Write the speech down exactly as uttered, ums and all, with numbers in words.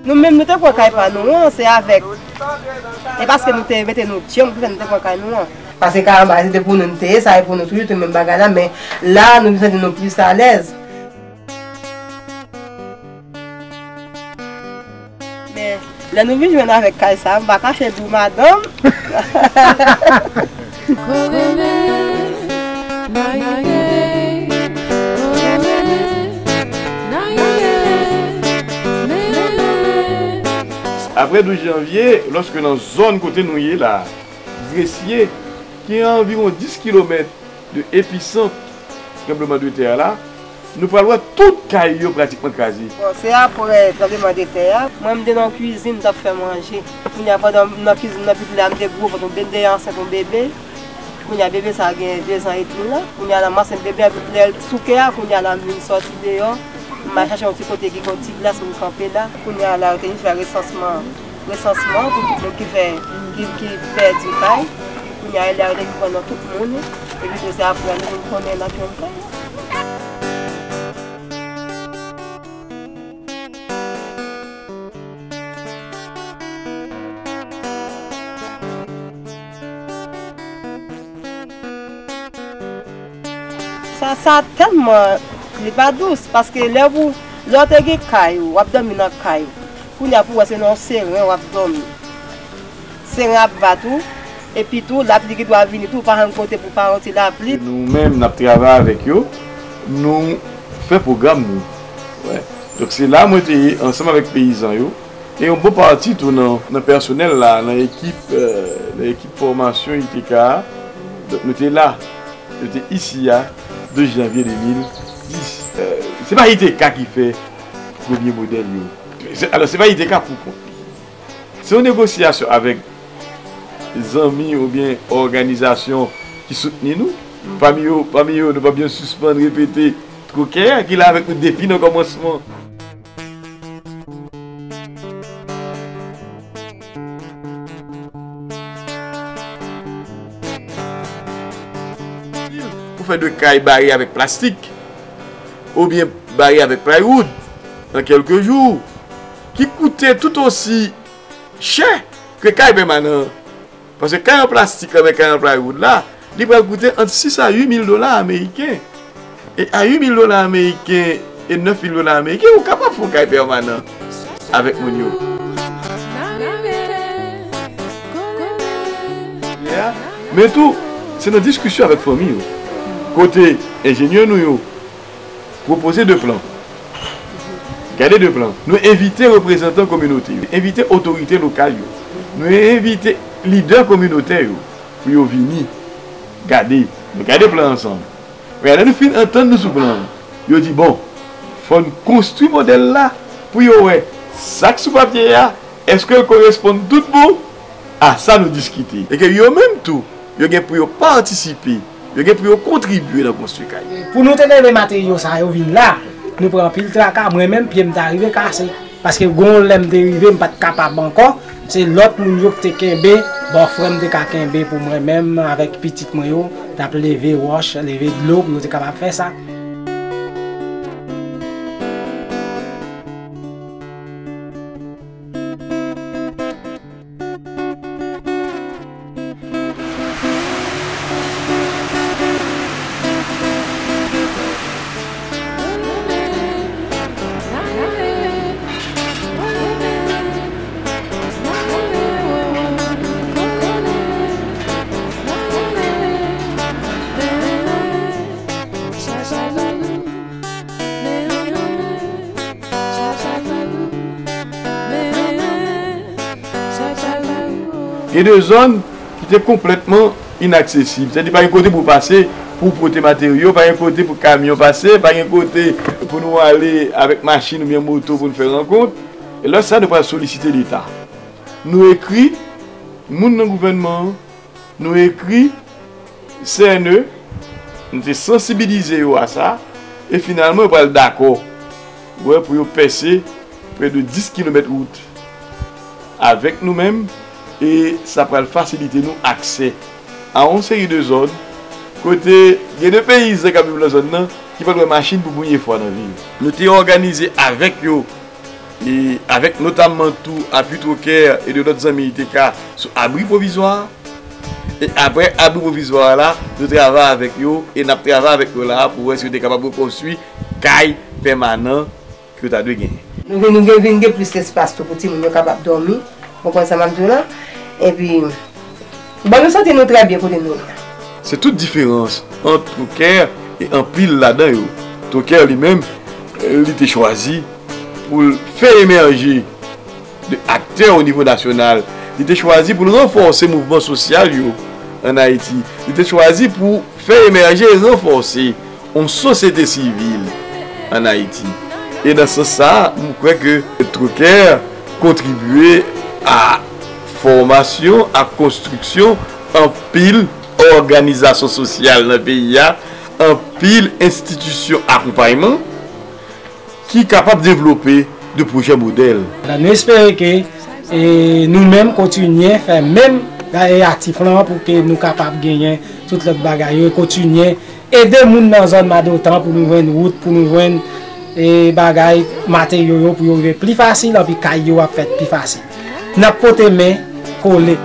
Nou menm, nou te pran kay pa nou an, se avèk, e paske nou te mete nou djanm ki fè nou te pran kay nou an. Paske kay anba se te pou nou, nou te ye, sa e pou nou toujou, te menm bagay la, men la, nou santi nou plis alèz. Men, lè nou vin jwenn avèk kay sa, m pa kache di w, madanm. Apre douz janvye, lòske nan zòn kote nou ye la, Gresye, ki a anviwon dis kilomèt de episant tranblemanndetè a la, nou pral wè tout kay yo pratikman kraze. Bon, se apre tranblemanndetè a, mwen m te nan kwizin, m t ap fè manje. Kounye a, pandan m nan kwizin nan, pitit la, m te gwo vant, m te de ansent yon bebe. Kounye a, bebe sa a gen de zan edmi la. Kounye a la, m ansent bebe a, lè l souke a, kounye a la, m vin sòti deyò. M al chache yon ti kote ki gen yon ti glas, m kanpe la. Kounye a la, yo te vin fè resansman, resansman pou tout moun ki fè, ki, ki pèdi kay. Kounye a, e la yo te vin pran non tout moun. Epi tou se apre a nou vin konnen n ap jwenn kay la. Sa, sa tèlman, li pa dous, paske lè ou, lè w te gen kay ou, w ap dòmi nan kay ou. Kounye a pou w wè se nan yon seren w ap dòmi. Seren ap bat ou, epi tou, lapli gen dwa vini tou, ou pa janm konte pou pa yon ti lapli. Nou menm, n ap travay avèk yo, nou fè pwogram nou. Wè. Donk, se la mwen te ye ansanm avèk peyizan yo, e yon bon pati tou nan, nan pèsonèl la, nan ekip, euh, nan ekip fòmasyon I T K a. Donk, nou te la, nou te isi a, douz janvye de mil dis. Euh, se pa I T K ki fè premye modèl yo. Se, alò, se pa I T K pou kont li. Se yon negosyasyon avèk zanmi oubyen òganizasyon ki soutni nou. Pami yo, pami yo, nou p ap janm sispann repete Trokè, ki la avèk nou depi nan kòmansman. Pou fè de kay bare avèk plastik, oubyen bare avèk plywood, nan kèlke jou, ki koute tout osi chè ke kay pèmanan an. Paske kay an plastik la, men kay an plywood la, li pral koute ant sis a uit mil dola ameriken. E a uit mil dola ameriken e nèf mil dola ameriken, ou kapab fè yon kay pèmanan avèk moun yo. Yeah. Men tou, se nan diskisyon avèk fanmi yo. Kote enjenyè nou yo pwopoze de plan. Gade de plan. Nou envite reprezantan kominote yo, envite otorite lokal yo, nou envite lidè kominotè yo pou yo vini gade. Nou gade plan ansanm. Men lè nou fin antann nou sou plan an, yo di, bon, fò n konstwi modèl la pou yo wè sa k sou papye a, èske l koresponn tout bon a sa nou diskite. E ke yo menm tou, yo gen pou yo patisipe, yo gen pou yo kontribye nan konstwi kay. Pou nou te leve materyo sa yo vin la, nou pran anpil traka, mwen menm pye m ta rive kase. Paske gon lè m te rive, m pa t kapab ankò. Se lòt moun yo ki te kenbe, bò frè m te ka kenbe pou mwen menm avèk pitit mwen yo, t ap leve wòch, leve dlo pou yo te kapab fè sa. Gen de zòn ki te konplètman inaksesib. Sètadi, pa gen kote pou w pase, pou w pote materyo, pa gen kote pou kamyon pase, pa gen kote pou nou ale avèk machin oubyen moto pou n fè rankont. E lè sa, nou pral solisite Leta. Nou ekri moun nan gouvènman an, nou ekri C N E, nou te sansibilize yo a sa, e finalman yo pral dakò, wè, pou yo pèse prè de dis kilomèt wout avèk nou menm, e sa pral fasilite nou aksè a yon seri de zòn kote gen de peyizan k ap viv nan zòn nan ki pa t wè machin pou premye fwa nan vi yo. Nou te òganize avèk yo E avèk notamman tou apui Trocaire e de lòt zanmi I T K sou abri pwovizwa. E apre abri pwovizwa la, nou travay avèk yo e n ap travay avèk yo la pou wè si yo te kapab rekonstwi kay pèmanan ke yo ta dwe genyen. Nou vin, nou gen, vin gen plis espas tou pou timoun yo kapab dòmi. Ou konprann sa m ap di w la? Epi, bon, nou santi nou trè byen kote nou ye. Se tout diferans ant Trocaire e anpil ladan yo. Trocaire li menm, li te chwazi pou l fè emèje de aktè o nivo nasyonal. Li te chwazi pou l ranfòse mouvman sosyal yo ann Ayiti. Li te chwazi pou fè emèje e ranfòse yon sosyete sivil ann Ayiti. E nan sans sa a, m kwè ke Trocaire kontribye a fòmasyon, a konstriksyon anpil òganizasyon sosyal nan peyi a, anpil enstitisyon akonpayman ki kapab devlope de pwojè modèl. Nou espere ke e, nou menm kontinye fè menm e, aktif lan pou ke nou kapab genyen tout lòt bagay yo e kontinye ede moun nan zòn Madotan pou nou jwenn wout, pou nou jwenn e, bagay, materyo yo pou yo rive pli fasil, anpi kay yo ap fèt pi fasil. N ap pote men kole.